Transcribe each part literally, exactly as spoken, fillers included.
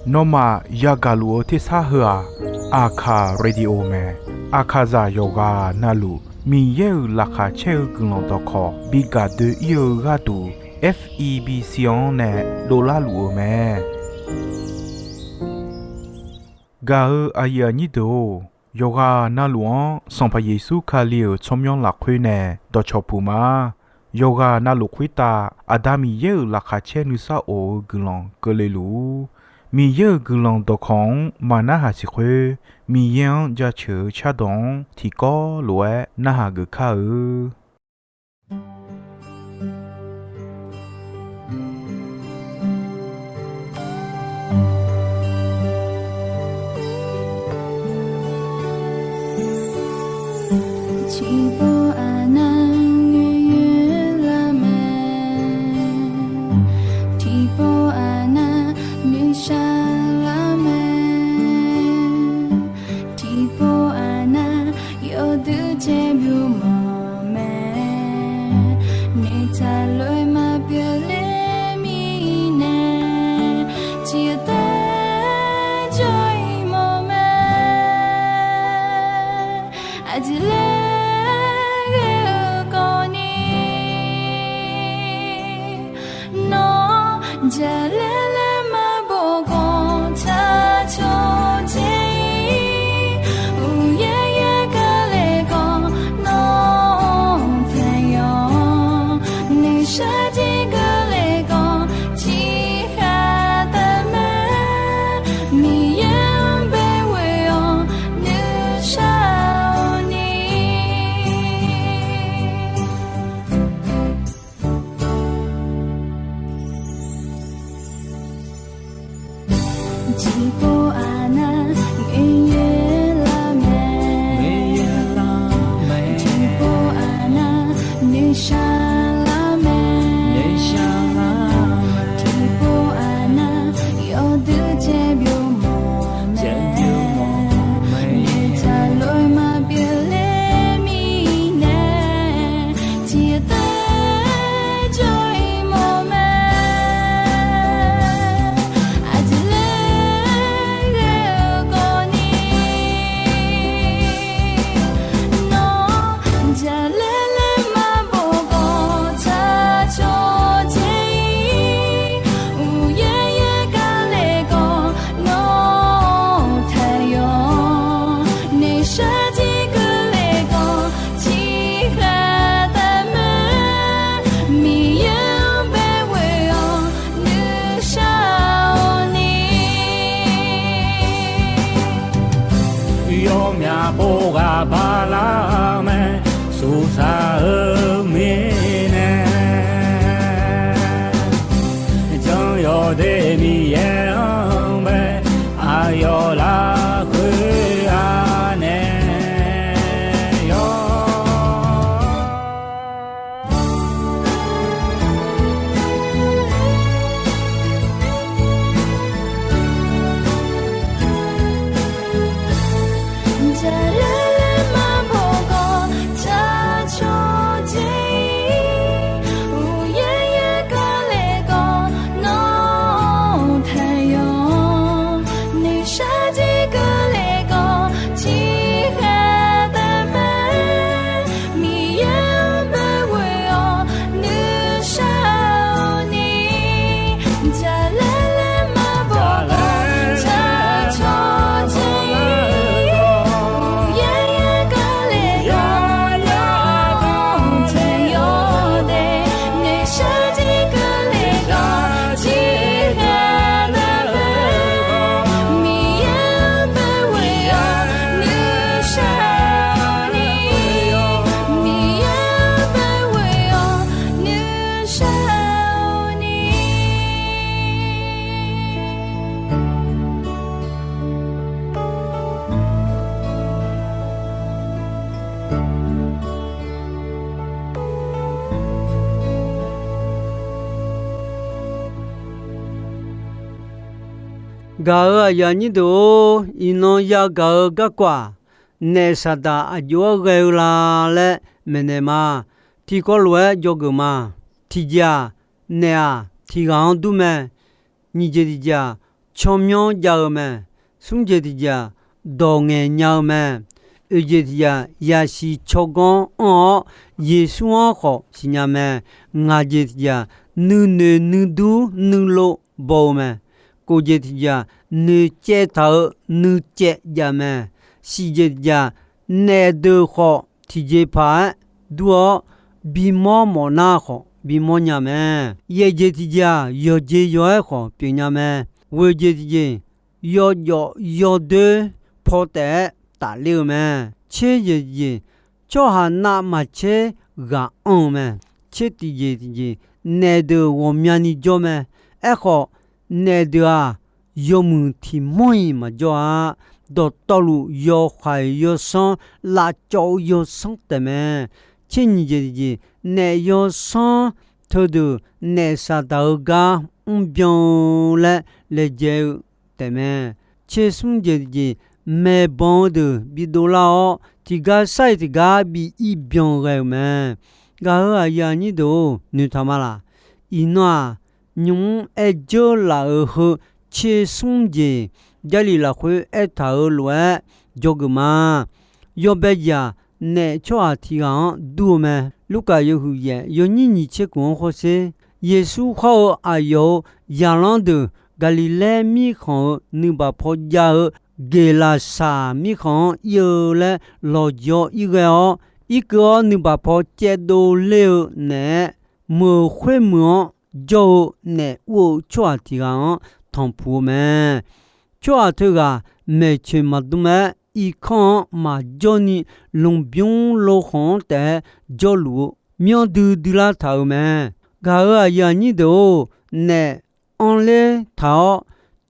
Nawmaf yagaq luf-eu tersar heu-aq, Aqkaq Radio mae. Aqkaqzaq yawqghaq navluf Miqyaer-euq laqkhaq caer-eu guiqlanq dawqkawq bi gaq doe-ir-eu gharduq, F E B C-anr nae dovlar luf-eu mae. Gaq-eu aqyuif aqnyir deuq-or, yawqghaq navluf-anr Sanqpaq Yeqsur Kali-euq tsawrmyanr lafkhoer nae dawqcawq puq ma. Yawqghaq navluf khoertav Aqda Miqyaer-euq laqkhaq caer nuisar of-eu guiqlanq keuvle luf-ur. Miqyaer-euq guiqlanq dawqkawq-anr maqnarhaq siq khoer, Miqyaer-anr jaceuq-eu cardawq-anr tiqkawv lof-aer narhaq geuf kar-eu. Tiqpov aqnav noeqyoer lar mae, tiqpov aqnav noeqshaq lar mae, tiqpov aqnav yawduq caer byov mawf mae. Noeqtaq lof-aer maqpyeuf ler mirnae, tiqtaer jawr-ir mawf mae. Aqjeq laer ghae-eu kawvni, nawr jaqlaer laer maqbof khawf tsaq cawq dzae-ir. Uqyaer yaer kale khawf nawr taeq yawq, noeqshaq jir keuvle khawf tiqkhaq taef mae. Miqyaer-anr bae ghoe-awr nuishar-awq ni. Tiqpov aqnav noeqyaer lar mae, tiqpov aqnav noeqshaq lar mae, tiqpov aqnav yawduq caer byov mawf mae. Noeqtaq lof-aer maqpyeuf ler mirnae, tiqtaer jawr-ir mawf mae. Aqjeq laer ghae-eu kawvni, nawr jaqlaer laer maqbof khawf tsaq cawq dzae-ir. Uqyaer yaer kale khawf nawr taeq yawq, noeqshaq jir keuvle khawf tiqkhaq taef mae. Miqyaer-anr bae ghoe-awr nuishar-awq ni. Yawmyaq pov ghaq bala mae, suqsaq-eu mirnae. Jan yawdaef Miqyaer-anr bae, aqyawf lafkhoer anae yawr. Jaqlaer laer maqbof khawf tsaq cawq dzae-ir. Uqyaer yaer kale khawf nawr taeq yawq, noeqshaq jir keuvle khawf tiqkhaq taef mae. Miqyaer-anr bae ghoe-awr nuishar-awq ni. Jaqlaer laer maqbof khawf tsaq cawq dzae-ir. Uqyaer yaer kale khawf nawr taeq yawq de. Noeqshaq jir keuvle khawf tiqkhaq taef mae. Miqyaer-anr bae ghoe-awr nuishar-awq ni. Miqyaer-anr bae ghoe-awr nuishar-awq ni. Gaq-euq aqyuif aqnyir deuq-or, iqnan yagaq-eu garkawv-aq, naef saqdaq aqjox-aer ghae-eu la laer maeqnaeq ma. Tiqkawv lof-aer dzawgeuf ma. Tiqjeq-aq, naef-aq tiqghaq-anr dur mae. Nyiq jeq tiqjeq-aq, tsawrmyanr jav-eu mae. Smr jeq tiqjeq-aq, dawq ngaeq nya-eu mae. Oeq jeq tiqjeq-aq, yasiq tsawrganr anr-awr, Yeqsur-anr khawf siqnya mae. Ngaq jeq tiqjeq-aq, nuinoeq nuidur nuilov baw-eu mae. Kof jeq tiqjeq-aq, noeqcaev taq-euq nuicaev jav mae. Shif jeq tiqjeq-aq, naef deuq khawf tiqjeqpaq-aer dur-awr, bimawr mawfnar khawf bimawr nya mae. Yaeq jeq tiqjeq-aq, yawqjeq yawq-aer khawf pyeufnya mae. Ghoeq jeq tiqjeq, yawjawf yawdoer paw taef-aer tafler-eu mae. Tser jeq tiqjeq, tsawrhaq navmaqtser ghaq anr-eu mae. Tser tiqjeq tiqjeq, naef deuq ghawqmyani jawr mae. Aerkhawf, naef deuq-aq, yawmuiq tiq manr-iq maqjawr-a. Dawqtawvluf yawkhaeq yawsanr, lavcawv-eu yawsanr taef mae. Tser nyiq jeq tiqjeq, naef yawsanr teudeuq naef saqdaq-eu gar mrbyan-eu laer laejae-eu taef mae. Tser smr jeq tiqjeq, maeqbanq-eu deuq bidov lar-awr, tiqgar sar-iq tiqgar bi irbyan ghae-euq mae. Gaq-euq aqyuif aqnyir deuq-or, noeqtaq ma laq? Iqnan-aq, nymq-mr aer dzeur laf-euq heu tser smr jeq, Jarlif lafkhoer aertaq-euq lof-aer dzawgeuf ma. Yawbae jeq-aq, naef tsawrhaq tiq ghaq-anr dur-eu mae. Lurkaf yawhuiq yaef yawnyir nyiq tser khof-anr hawsher. Yeqsur hawr-eu aqyawf-euq zaqlanr deuq, Gaqliqlaer mirkhanq-euq nuibaq paw jav-eu Geqlaqsaq mirkhanq-anr ir-eu laer lawqjawr ir ghae-awr, irkeuv-awr nuibaq paw caevdov ler-eu naeq-aer, meuq khoermeuq-anr jawr-eu naef ur-eu tsawrhaq tiq ghaq-anr tanqpuq-eu mae. Tsawrhaq teughaq maeqtsoeq maqdmr-aer, irkanr-anr maqjawrni lmqbymr lokhanq-anr taef-aer jawrluf-eu myanr duidui lar taq-euq mae. Gaq-euq aqyuif aqnyir deuq-or, naef anrler taq-awr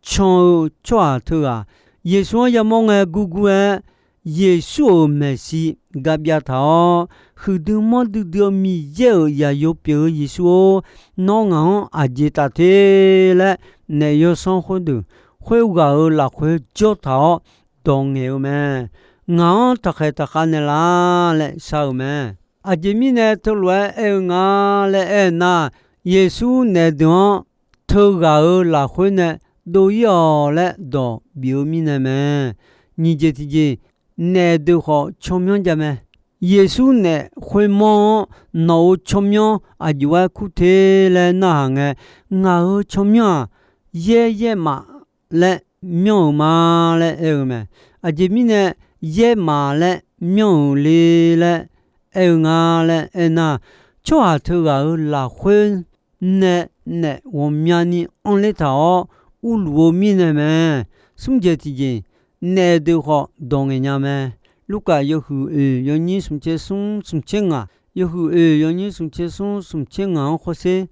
can-eu tsawrhaq teughaq, Yeqsur-anr yamawr ngae gurgur-aer, Yeqsur-euq maeqshi gabyav taq-awr, huiqdui manrdui dui-eu Miqyaer-euq zaqyo pyeuf-eu Yeqsur-or, nawr ngaq-anr aqjeq taf te laer, naef yawsanr khoerdeuq khoerghaq-euq lafkhoer jawr taq-awr dawq ngaeq-eu mae. Ngaq-anr taqkhaeq taqkhav naeqlaf laer shar-euq mae. Aqjeq mirnae teulof-aer aer-eu nga laer aer-eu nar, Yeqsur naef deuq-anr teughaq-euq lafkhoer nae dov-ir-awq laer dawq bif-eu mirnae mae. Nyiq jeq tiqjeq, naef deuq khawf tsawrmyanr jav mae. Yeqsur naef khoermanr-anr nawq-euq tsawrmyanr aqjox-aer kur te laer narhaq ngae, ngaq-euq tsawrmyanr-aq, yaer yaermaf laer myanr-euq ma laer aer-eu mae. Aqjeq mirnae yaermaf laer myanr-euq le laer aer-eu nga laer aernar, tsawrhaq teughaq-euq lafkhoer nae naef ghawqmyani anrler taq-awr urluf-eu mirnae mae. Smr jeq tiqjeq, naef deuq khawf dawq ngaeq nya mae. Lurkaf yawhuiq oeq yawnyir smqtser smr smqtser ngaq, yawhuiq oeq yawnyir smqtser smr smqtser ngaq-anr hawsher.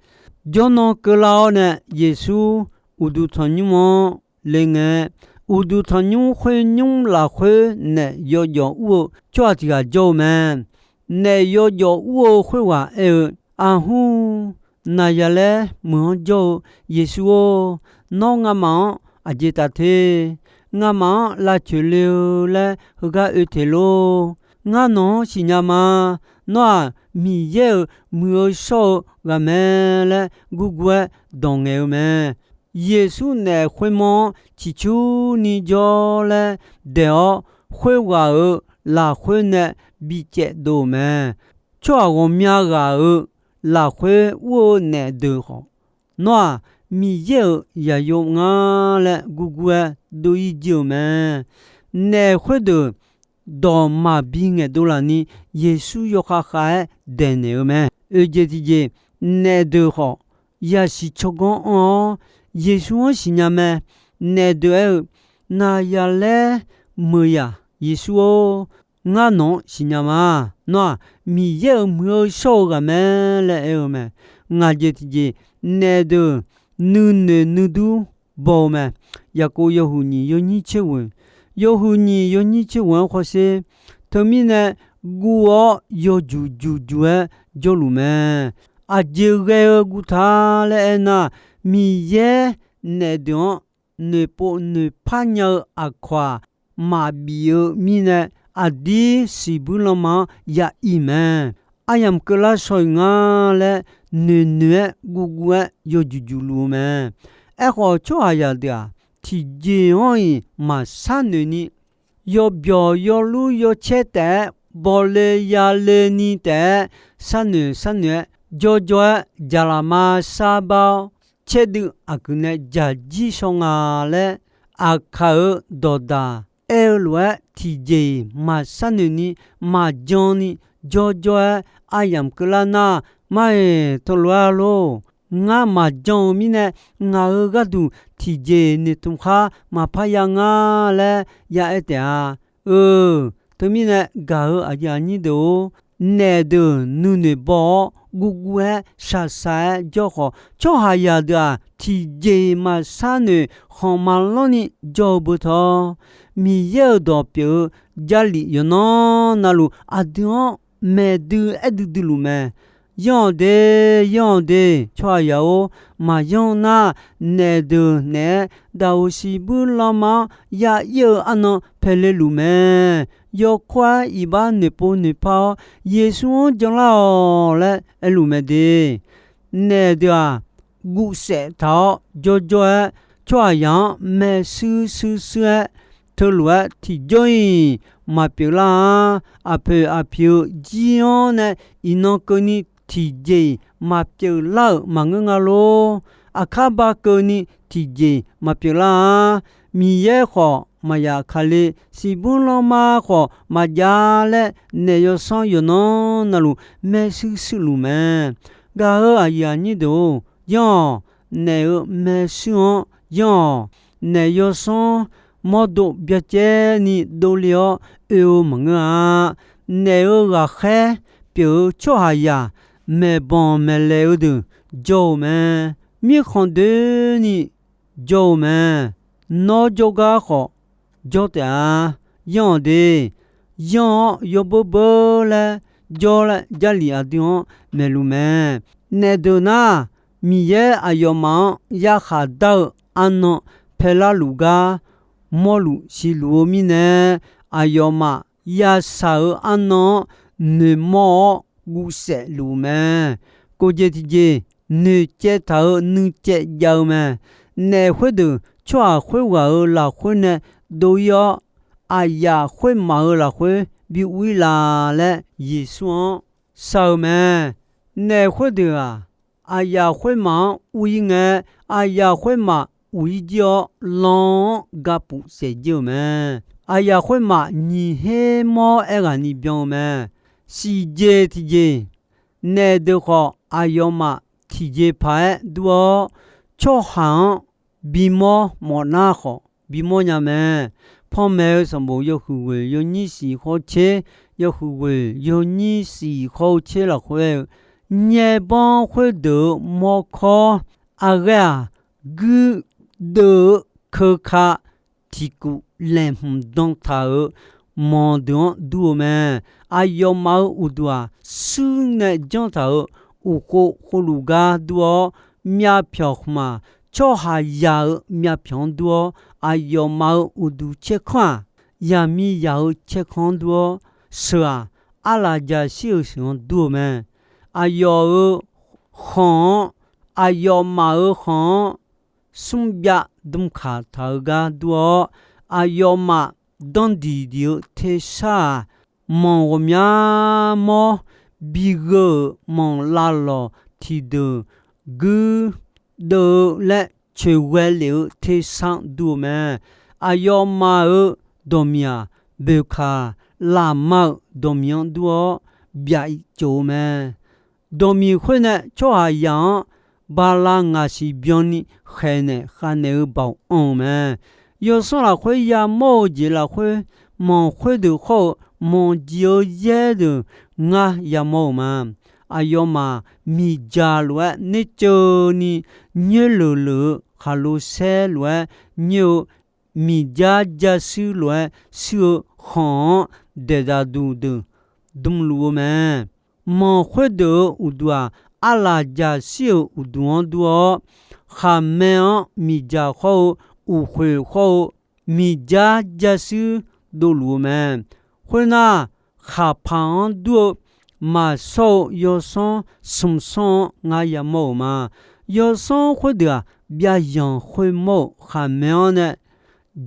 Jawrnan keuvlar-awr nae Yeqsur uqduq tanqnymr-anr le ngae, uqduq tanqnymr khoernymr lafkhoer naef yawjawf ur-eu tsawrhaq tiq ghaq jawr-eu mae. Naef yawjawf ur-eu khoerghaq aer-eu, Aqhmr, Naqzaqlaer meuq-anr jawr-eu Yeqsur-or, nawr ngamaf-anr aqjeq taf te? Ngamaf-anr lavcoeq le-eu laer heugar oe teq lor. Ngar nawq-anr siqnya ma. Nawr-aq, Miqyaer-euq muiq-eu shawr-eu ghaq mae laer gurgur-aer dawq ngaeq-eu mae. Yeqsur naef khoermanr-anr ciqcurni jawr laer daeq-awr, khoerghaq-euq lafkhoer nae bicaev dov-euq mae. Tsawrhaq ghawqmya ghaq-euq lafkhoer ur-eu naef deuq khawf, nawr-aq, Miqyaer-euq zaqyo ngar laer gurgur-aer dov-ir jir-euq mae. Naef khoerdeuq dawq maqbi ngaeqdov lafni, Yeqsur yawkhav khav-aer daeqnaeq-eu mae. Oeq jeq tiqjeq, naef deuq khawf yasiq tsawrganr anr-awr, Yeqsur-anr siqnya mae. Naef deuq aer-eu, Naqzaqlaer meuq-aq Yeqsur-or, ngar nawq-anr siqnya ma. Nawr-aq, Miqyaer-euq muiq-eu shawr-eu ghaq mae laer aer-eu mae. Ngaq jeq tiqjeq, naef deuq nuinoeq nuidur baw-eu mae. Yaqkov yawhuiq nyiq yawnyir tser ghoeq, yawhuiq nyiq yawnyir tser ghoeq-anr hawsher. Teumirnae guv-awr yawjuq juq juq-aer jawrluf mae. Aqjeq ghae-eu guv ta laer aernar, Miqyaer naef deuq-anr noeqpov noeqpar nya-eu aqkawq-aq, maqbif-eu mirnae, aqdir siqbuir lanma-anr ya ir mae. Aryamq keuvlar shaw-iq nga laer noeqnoeq-aer guvguv-aer yawjuq juq luf-eu mae. Aerkhawf, tsawrhaqzaq deuq-aq, tiqjeq-anr-iq maqsharnoeq ni, yawbyawq yawlur yawcaer taef-aer bawle yale ni taef-aer sharnoeq sharnoeq-aer, jawrjawr-aer jaqlaqma sharbar-awr, caerdui aqgeu nae dzaqjir shaw nga laer, aqkaq-euq dawqdaq aer-eu lof-aer tiqjeq-iq maqsharnoeq ni, maqjan ni, jawrjawr-aer aryamq keuvlar nar, mar-iq teulof-aer lor. Ngar maqjan-eu mirnae, ngaq-euq gharduq tiqjeq noeqtmq khar maqpar ya ngar laer ya aer taef-a. Eu, teumirnae gaq-euq aqyuif aqnyir deuq-or, naef deuq nuinoeq baw-awr guvguv-aer shaqshaq-aer jawr khawf, tsawrhaqzaq deuq-aq, tiqjeq-iq maqsharnoeq khanq maqlanr ni jawr-eu beu tawr, Miqyaer-euq dawq pyeuf-eu Jarlif yawqnan navluf aqdui-anr maeqdui aer duidui luf mae. Yanr-awq de, yanr-awq de, tsawrhaqzaq-or, maqyanr nar, naef deuq naeq-aer daqoq siqbuir lanma-anr ya ir-eu arnan paeqle luf mae. Yawkawr-aer iqbax noeqpov noeqpar-awr, Yeqsur-anr janlar-awq laer aerluf mae de. Naef deuq-aq, guvsaef taq-awr jawrjawr-aer, tsawrhaqzaq-anr maershuir shuir shuir-aer, teulof-aer tiqjawr-iq maqpyeuf lar-a. Aqpoeq aqpiq-eu jir-anr nae iqnan keuvni tiqjeq-iq maqpyeuf lar-euq maqngeur nga lor. Aqkar ba keuvni tiqjeq maqpyeuf lar-a. Miqyaer khawf maqyaf kale, siqbuir lanrma khawf maqjav laer, naef yawsanr yawqnan navluf maershuir shuir luf mae. Gaq-euq aqyuif aqnyir deuq-or, yanr-awq. Naef-euq maershuir-anr yanr-awq. Naef yawsanr mawrdo byacaevni dovle-awr oe-eu maqngeur-a. Naef-euq ghaqkhaer pyeuf-eu tsawrhaqzaq maeqbanq maeqlaeq-eu deuq jawr-eu mae. Mirkhanq doeni jawr-eu mae. Nawr jawrgar khawf jawr taef-a. Yanr-awq de. Yanr-awr yawbeur beur laer jawr laer Jarlif aqdui-anr maeqluf mae. Naef deuq nar, Miqyaer aqyawfmaf-anr yarkhaq dar-eu arnan paelar luf gar mawrluf siqluf-eu mirnae, aqyawfmaf yashaq-euq arnan-anr noeqmawr-awr guvsaef luf-eu mae. Kof jeq tiqjeq, noeqcaev taq-euq nuicaev jav-eu mae. Naef khoerdeuq tsawrhaq khoerghaq-euq lafkhoer nae dov-ir-awr, aqyaf khoermaf-euq lafkhoer bi uv-ir la laer Yeqsur-anr shar-eu mae. Naef khoerdeuq-aq, aqyaf khoermaf-anr uv-ir ngae, aqyaf khoermaf uq-ir jir-awr, lan-anr gapuf saef jir-euq mae. Aqyaf khoermaf nyiq her mawr aerghaqni byan-eu mae. Siqjeq tiqjeq, naef deuq khawf aqyawfmaf tiqjeq paq-aer dur-awr, tsawrhaq-anr bimawr mawfnar khawf bimawr nya mae. Panmaeq-eu sanqbof yawhuiq ghoeq yawnyir siq khawr tser, yawhuiq ghoeq yawnyir siq khawr-eu tser lafkhoer aer-eu, nyaer banr khoerdeuq-euq mawrkawr arghaer-aq, guirdeuv-eu keuka tiqkuf laeqhmq dan taq-euq manq deuq-anr dur-eu mae. Aqyawfmaf-euq uqduq-aq, shuir nae janr taq-euq uqkhov khovluf gar dur-awr, myavpyawq khmq-aq, tsawrhaqzaq-euq myavpyawq-anr dur-awr, aqyawfmaf-euq uqduq caerkanr-aq, yaqmiqzaq-euq caerkanr-anr dur-awr, sheuq-aq, arlaqjaq shir-euq sheuq-anr dur-eu mae. Aqyawf-euq khanq-anr, aqyawfmaf-euq khanq-anr smrjav dmkaq taq-eu gar dur-awr, aqyawfmaf dandiq diq-eu tersar-aq, manq ghawqmya mawr bigheu-euq manq lavlawq tiqdeuq guirdeuv-eu laer coeqghae lef-eu tersar-anr dur-eu mae. Aqyawfmaf-euq dawqmiq-aq, boeqkaq lafma-euq dawqmiq-anr dur-awr, byaf-iq cof-eu mae. Dawqmiq khoer nae tsawrhaqzaq-anr bala ngaq siq byanni khaeqnaeq khavnaeq-eu baoq anr-eu mae. Yawsanr lafkhoer yamawr-eu jeq lafkhoer, manq khoerdeuq khawr-eu manq jiq-eu yaer deuq ngar yamawr-euq ma. Aqyawfmaf miqdzaq lof-aer nerceuvni nyoerleuq leuq-eu khaqlo saer lof-aer nyoer-eu miqdzar jarshuir lof-aer shuir-eu khanq-anr daeqdaq duq deuq dmluf-eu mae. Manq khoerdeuq-euq uqduq-aq, arlaqjaq shir-euq uqduq-anr dur-awr, khaqmae-anr miqdzaq khawr-eu, uqkhoeq khawr-eu, miqdzar jarshuir dovluf-eu mae. Khoernar, khaqpaq-anr dur-eu maqshawr-eu yawsanr smq sanr-anr ngar yamawr-euq ma. Yawsanr khoerdeuq-aq, byavyanq khoermawr-euq khaqmae-anr nae,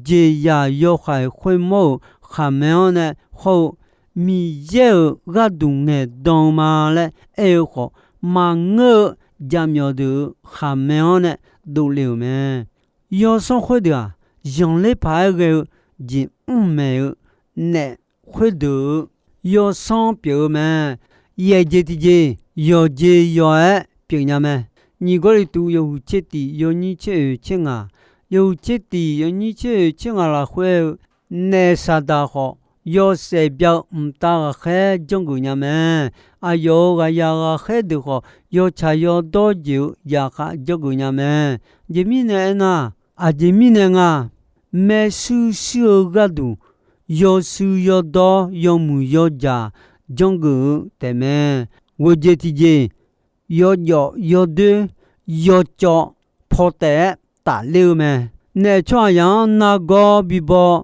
jeqzaq yawhaiq khoermawr-euq khaqmae-anr nae hawr-eu, Miqyaer-euq gharduq ngaeqdan-eu ma laer aer-eu khawf, maqngeur-eu jaqmyawf deuq-euq khaqmae-anr nae dovle-euq mae. Yawsanr khoerdeuq-aq, zanqler paq-aer ghae-eu jeq mrmaeq-eu naef khoerdeuq-euq yawsanr pyeuf-eu mae. Yaeq jeq tiqjeq, yawqjeq yawq-aer pyeufnya mae. Nyiq Gawrliqtu yawhuiq tser tiq yawnyir tser oeq tser ngaq, yawhuiq tser tiq yawnyir tser oeq tser ngaq lafkhoer-eu, naef Saqdaq khawf, yawshaef bya-eu mqtav ghaqkhaer janrgeuf nya mae. Aqyawf-euq ghaqyaq ghaqkhaer deuq khawf, yawtsaq yawdawr jeq-eu yaqkhav janrgeuf nya mae. Aqjeq mirnae aernar, aqjeq mirnae nga, maershuir shuir-eu gharduq, yawshuir yawdawr yawmuiq yawjaq janrgeuf-eu taefmae. Ghoeqjeq tiqjeq, yawjawf yawdoer yawcawv paw taef-aer tafler-eu mae. Naef tsawrhaqzaq-anr nargawr bibaw,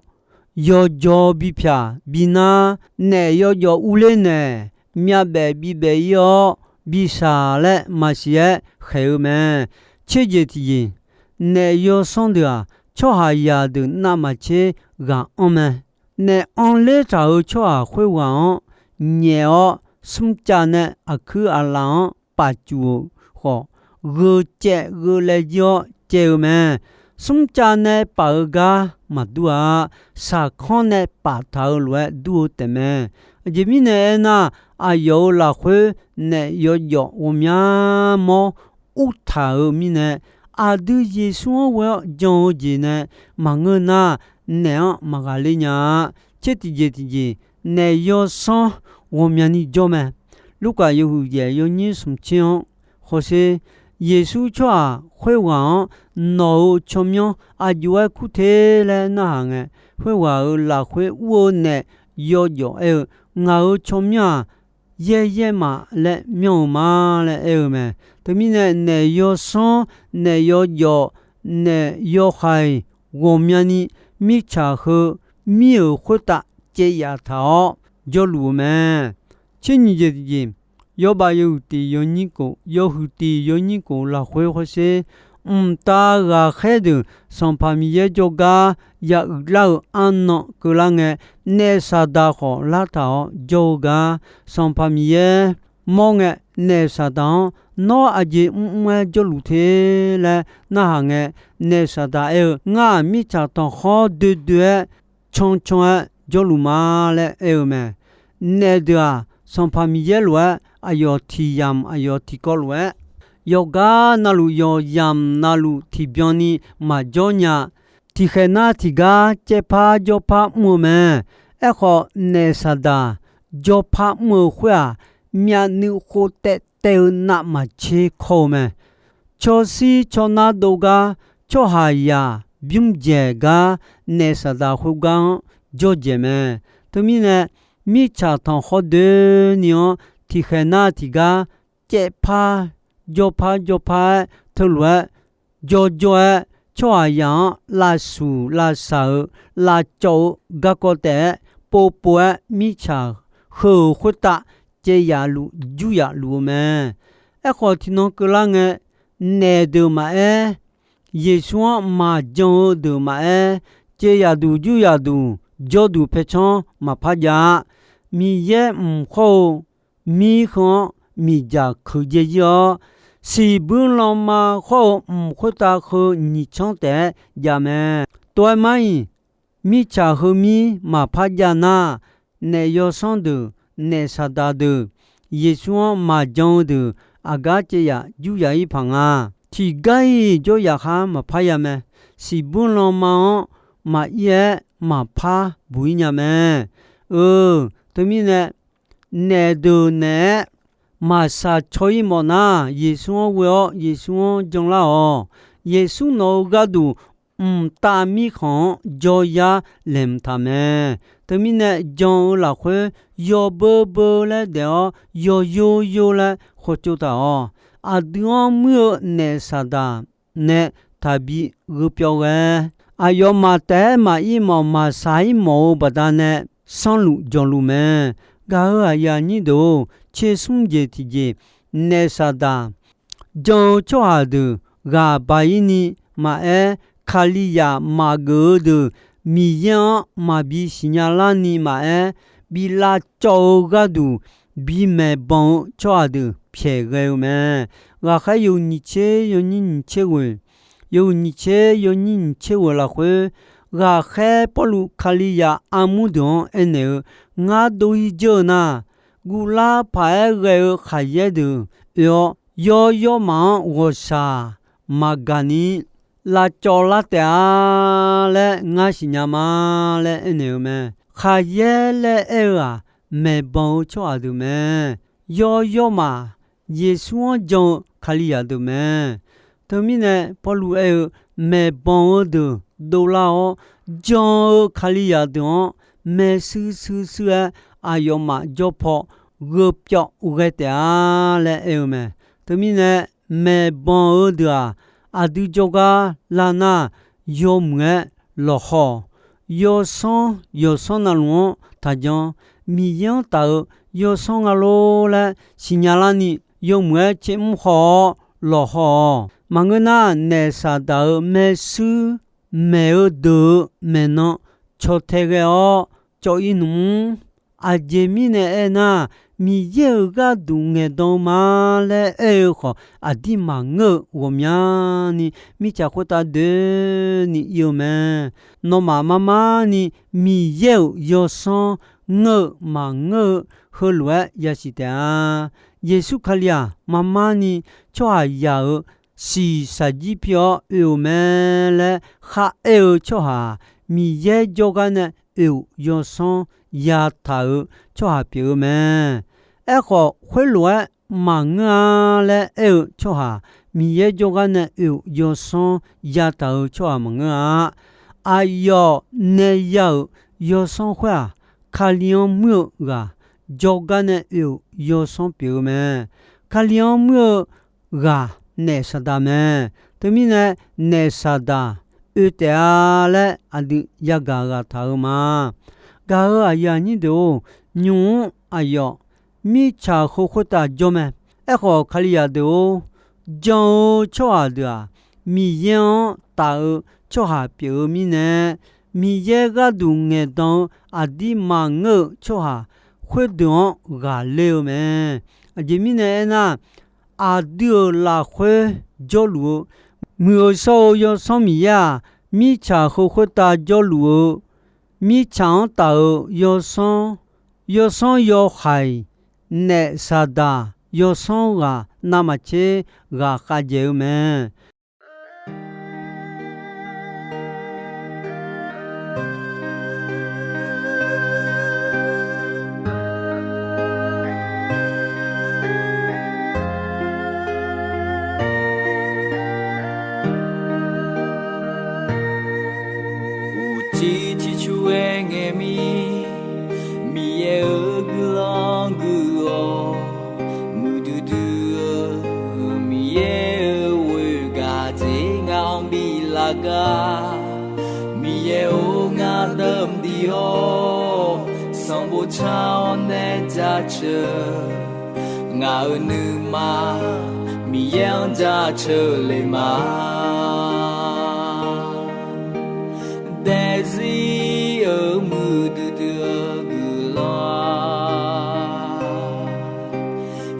yawjaw bipyaq binar, naef yawjawf urler naeq, myavbaef bibaef ir-awr, bishaq laer maqsiq-aer khaeq-eu mae. Tserjeq tiqjeq, naef yawsanr deuq-aq, tsawrhaqzaq deuq navmaqtser ghaq anr mae. Naef anrler taq-euq tsawrhaq khoerghaq-anr nyaef-awr, smrcav nae aqkuir aqlaf-anr pafcuf-euq khawf, gheu caev gheu laev jir-awr caev-eu mae. Smrcav nae paf-eu gar maqdur-a. Saqkanr nae paftaq-eu lof-aer dur-eu taefmae. Aqjeq mirnae aernar, aqyawf-euq lafkhoer naef yawjawf ghawqmya mawr urtaq-euq mirnae, aqdui Yeqsur-anr ghoe-awr jan-eu jeq nae maqngeur nar, naef-anr maqghaqler nya-a. Tser tiqjeq tiqjeq, naef yawsanr ghawqmyani jawr mae. Lurkaf yawhuiq yaef yawnyir smq tser-anr hawsher, Yeqsur tsawrhaq khoerghaq-anr nawq-euq tsawrmyanr aqjox-aer kur te laer narhaq ngae, khoerghaq-euq lafkhoer ur-eu naef yawjawf aer-eu, ngaq-euq tsawrmyanr-aq, yaeryaer maf laer myanr-eu ma laer aer-eu mae. Teumirnae naef yawsanr, naef yawjawf, naef yawhaiq ghawqmyani mirtsaq heu mir-euq khoertav caev yaf taq-awr jawrluf-eu mae. Tser nyiq jeq tiqjeq, yawbav yawhuiq tiq yawnyir kof, yawhuiq tiq yawnyir kof lafkhoer hawsher, mqtav ghaqkhaer deuq Sanqpaq Miqyaer jawrgar ya uiqlar-eu arnan keuvlar ngae, naef Saqdaq khawf lartaq-awr jawr-eu gar, Sanqpaq Miqyaer mawr ngae, naef Saqdaq-anr nawr aqjeq mrmr-aer jawrluf te laer narhaq ngae, naef Saqdaq aer-eu, ngar-aq mirtsaq tanqkhawr doedoe-aer cancan-aer jawrluf ma laer aer-eu mae. Naef deuq-aq, Sanqpaq Miqyaer lof-aer aqyawf tiq yamq aqyawf tiqkawv lof-aer, yawqgar navluf yawqyamq navluf tiqbyan ni maqjawr nya. Tiqkhaeq nar tiqgar caevpar jawrpar mr-eu mae. Aerkhawf, naef Saqdaq jawrpar mr-eu khoer-aq, myavnuiv khov taev taev-eu navmaqtser kawr-eu mae. Cawshir cawnar dov gar, tsawrhaqzaq bymr dzaeq gar, naef Saqdaq khoergar-anr jawr dzaeq mae. Teumirnae, mirtsaq tanqkhawr doeni-anr tiqkhaeq nar tiqgar caevpar jawrpar jawrpar-aer teulof-aer jawrjawr-aer, tsawrhaqzaq-anr lavshuq lavsaq-euq lavcawv-eu garkawv taef-aer povpov-aer, mirtsaq heu-euq khoertav caev yaf luf jur yaf luf-eu mae. Aerkhawf, tiqnan keuvlar ngae, naef deuq maqaer, Yeqsur-anr maqjan-eu deuq maqaer, caev yaf duq jur yaf duq jawrduq paercanr maqpar jav-a. Miqyaer mq khawr-eu mir heu-anr miqdzaq keuq dzae jir-awr, siqbuir lanma khawr-eu mq khoertav heu nyiq canr taef-aer jav mae. Tov-aer mar-iq, mirtsaq heumir maqpar jav nar, naef yawsanr deuq, naef Saqdaq deuq, Yeqsur-anr maqjan-eu deuq, aqgar caev yaf jur yaf-ir paq nga. Tiqgar-iq jawr yaf khar maqpar ya mae. Siqbuir lanma-anr maqir-aer maqpar buq-ir nya mae. Eu, teumirnae, naef deuq naeq-aer maqshaq caw-ir mawf nar, Yeqsur-anr ghoe-awr Yeqsur-anr janlar-awq. Yeqsur nawq-eu gharduq mqtav mirkhanq-anr jawryar laeqhmq taq mae. Teumirnae, jan-eu lafkhoer yawbeu beu laer daef-awr, yawyor yor laer khawtsov taq-awq. Aqdui-anr muir-eu naef Saqdaq nae taqbi gheu pyawv ghae, aqyawfmaf taef-aer maqir mawf maqshaq-ir mawf-eu baqdanae, sanrluf jawqluf mae. Gaq-euq aqyuif aqnyir deuq-or, tser smr jeq tiqjeq, naef Saqdaq jan-eu tsawrhaq deuq ghaq baq-ir ni maqaer, Kalizaq maqgeuf-eu deuq Miqyaer-anr maqbi siqnya larni maqaer, bi lavcawv-eu gharduq bimaeq banq-eu tsawrhaq deuq pyaeq ghae-eu mae. Ghaqkhaer yawhuiq nyiq tser yawnyir nyiq tser ghoeq, yawhuiq nyiq tser yawnyir nyiq tser ghoeq lafkhoer, ghaqkhaer Pawrluv Kalizaq armur deuq-anr aernaeq-eu, Ngar dov-ir dzeur-eu nar, guvlar paq-aer ghae-eu khaqyaer deuq oe-awr, yawr yawrmaf-anr ghawqshaq maqgaq ni lavcawv lar taef-a laer ngar siqnya ma laer aernaeq-eu mae. Khaqyaer laer aer-eu-aq, maeqbanq-eu tsawrhaq deuq mae. Yawr yawrmaf, Yeqsur-anr jan-eu Kalizaq deuq mae. Teumirnae Pawrluv aer-eu, maeqbanq-eu deuq dovlar-awr, jan-eu Kalizaq deuq-anr maershuir shuir shuir-aer aqyawfmaf jawr paw gheu pyawv ghae taef-a laer aer-eu mae. Teumirnae maeqbanq-eu deuq-aq, aqdui jawrgar lar nar, yawmuiq-aer lawqhaw-awq. Yawsanr yawqsanr navluf-anr taqjan, Miqyaer-anr taf-eu yawsanr nga lor laer siqnya larni, yawmuiq-aer tsermr haw-awr lawqhaw-awq. Maqngeur nar, naef Saqdaq-euq maershuir maeq-eu deuq-euq maeqnan caw tae ghae-awr cawv-ir nmr. Aqjeq mirnae aernar, Miqyaer-euq gharduq ngaeqdan-eu ma laer aer-eu khawf, aqdir maqngeur-eu ghawqmyani mirtsaq khoertav doeni ir-eu mae. Nawmaf mar mar ni Miqyaer-euq yawsanr ngeur-eu maqngeur-eu heulof-aer yasiq taef-a. Yeqsur Kali-aq, mar mar ni tsawrhaqzaq-euq shiqshaq jir pi-awr oe-euq mae laer khar aer-eu tsawrhaq-aq, Miqyaer jawrgar nae oe-euq yawsanr yataq-euq tsawrhaq pyeuf-eu mae. Aerkhawf, khoerlof-aer maqngeur-a laer aer-eu tsawrhaq, Miqyaer jawrgar nae oe-euq yawsanr yataq-euq tsawrhaq maqngeur-a. Aqyawf nae ya-euq yawsanr khoer-aq, Kali-anr muir-eu ghaq jawrgar nae oe-euq yawsanr pyeuf-eu mae. Kali-anr muir-eu ghaq naef Saqdaq mae. Teumirnae, naef Saqdaq oe taef-a laer aqdui yagaq ghaq taq-eu ma. Gaq-euq aqyuif aqnyir deuq-or, nymq-mr aqyawf mirtsaq heu khoertav jawr mae. Aerkhawf, Kalizaq deuq-or, jan-eu tsawrhaq deuq-aq, Miqyaer-anr taf-eu tsawrhaq pyeuf-eu mirnae, Miqyaer gharduq ngaeqdan-eu aqdir maqngeur-eu tsawrhaq khoerdeuq-anr ghaqler-eu mae. Aqjeq mirnae aernar, aqdui-euq lafkhoer jawrluf-eu, muiq-eu shawr-eu Yawsanr Miqyaer-aq, mirtsaq heu khoertav jawrluf-eu, mirtsaq-anr taf-euq Yawsanr, Yawsanr yawhaiq, naef Saqdaq yawsanr ghaq navmaqtser ghaq khavdzaeq-eu mae. Uqcif ciqcur-aer ngaeq mir, Miqyaer-euq guiqlanq guiq-awq. Muiqdui dui-eu Miqyaer-euq ghoer gaq dzer ngaq-anr biflaf gar. Miqyaer-or, ngar dawq mqdiq-awr, sanqbof car-awr nae jaceuq. Ngaq-euq nuima Miqyaer-anr jaceuq le ma. Daefzir-euq muiqdui dui-eu guiqlanq-aq,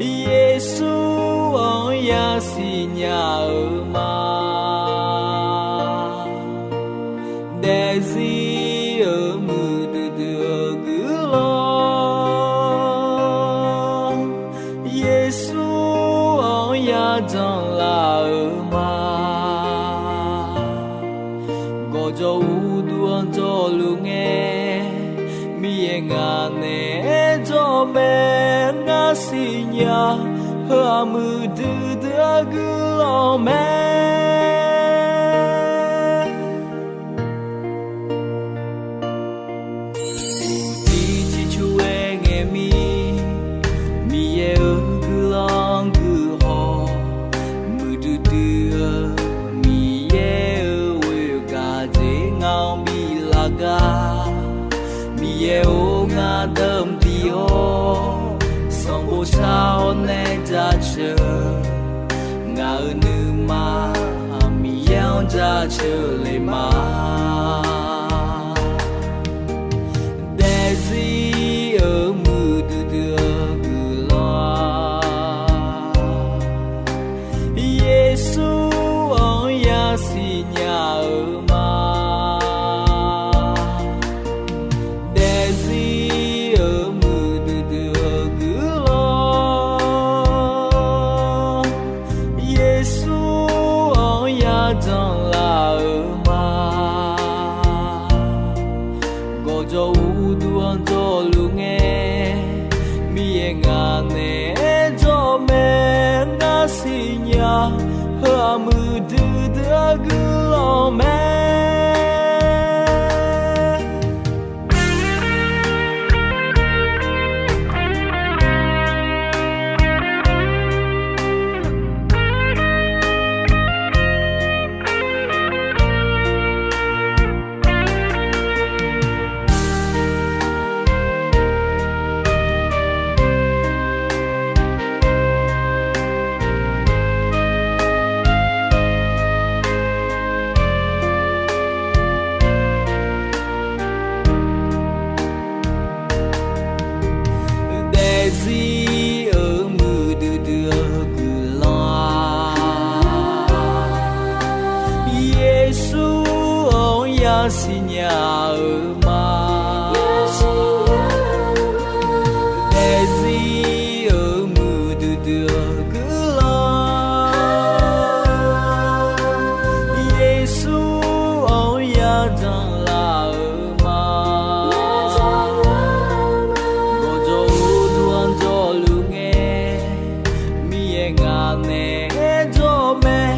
Yeqsur-anr yasiq nya-eu ma. Daefzir-euq muiqdui dui-eu guiqlanq, Yeqsur-anr yajanq laf-eu ma. Gawqjawq uqduq-anr jawrluf ngae, Miqyaer ngaq naeq-aer jawr mae. Ngar siqnya, heu-aq muiqdui dui-eu guiqlanq mae. Uqcif ciqcur-aer ngaeq mir, Miqyaer-euq guiqlanq guiq haw. Muiqdui dui-eu Miqyaer-euq ghoer gaq dzer ngaq-anr biflaf gar. Miqyaer-or, ngar dawq mqdiq-awr, sanqbof car-awr nae jaceuq. Nga Aqyawf-euq nuima Miqyaer-anr jaceuq le ma. Daefzir-euq muiqdui dui-eu guiqlanq-aq, Yeqsur-anr yasiq nya-eu ma. Daefzir-euq muiqdui dui-eu guiqlanq, Yeqsur-anr yadanq laf-eu ma. Gawqjawq uqduq-anr jawrluf ngae, Miqyaer ngaq naeq-aer jawr mae. Ngar siqnya, heu-aq muiqdui dui-eu guiqlanq mae. Daefzir-euq muiqdui dui-eu guiqlanq-aq, Yeqsur-anr yasiq nya-eu ma. Daefzir-euq muiqdui dui-eu guiqlanq, Yeqsur-anr yadanq laf-eu ma. Gawqjawq uqduq-anr jawrluf ngae, Miqyaer ngaq naeq-aer jawr mae.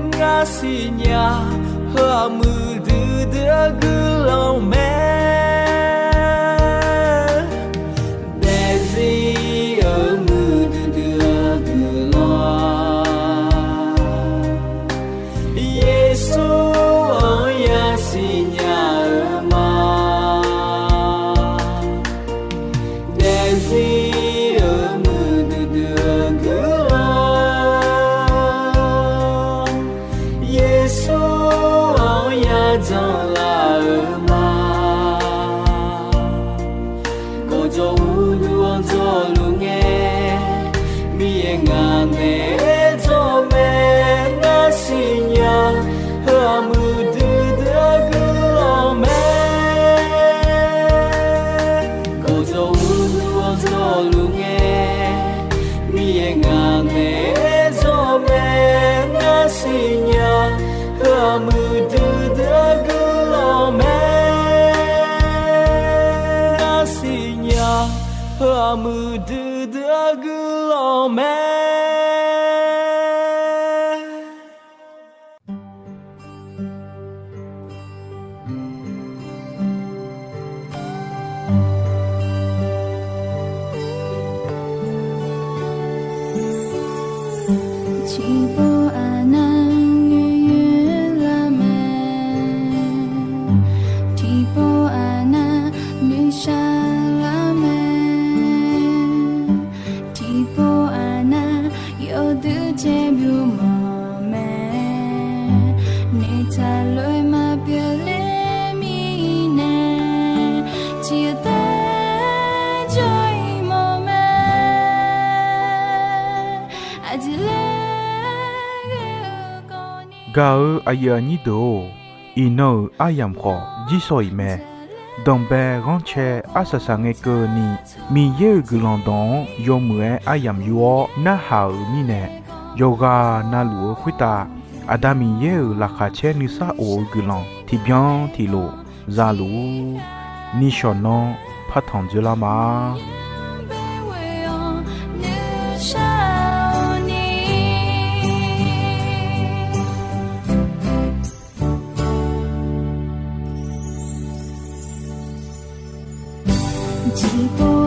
Ngar siqnya, heu-aq muiqdui dui-eu guiqlanq mae. Daefzir-euq muiqdui dui-eu guiqlanq-aq, Yeqsur-anr yasiq nya-eu ma. Daefzir-euq muiqdui dui-eu guiqlanq, Yeqsur-anr yadanq laf-eu ma. Gawqjawq uqduq-anr jawrluf ngae, Miqyaer ngaq naeq-aer jawr mae. Ngar siqnya, heu-aq muiqdui dui-eu guiqlanq mae. Gawqjawq uqduq-anr jawrluf ngae, Miqyaer ngaq naeq-aer jawr mae. Ngar siqnya, heu-aq muiqdui dui-eu guiqlanq mae. Ngar siqnya, heu-aq muiqdui dui-eu guiqlanq mae. Tiqpov aqnav nuilar mae, tiqpov aqnav nuisar lar mae, tiqpov aqnav yawdui caev byov mawf mae, noeqtaq lof-aer maqpyeuf ler mirnae, tiqtaef jawr-ir mawf mae. Aqjeq laer ghae-eu kawvni. Gaq-eu aqyuif aqnyir deuq-or, iqnan-euq aryamq khawf jirsawq-iq mae. Danqbae ghanrcae arsaq saq ngae keuvni, Miqyaer-euq guiqlanq dawq-anr yawmuiq-aer aryamq yur-awr narhaq-euq mirnae, yawqghaq navluf-eu khoertav Aqda Miqyaer-euq laqkhaq caer nuisar of-eu guiqlanq tiqbyan tiqlof zaluf-ur. Nishawq nanr partanq dzoerlar ma. Tiqpov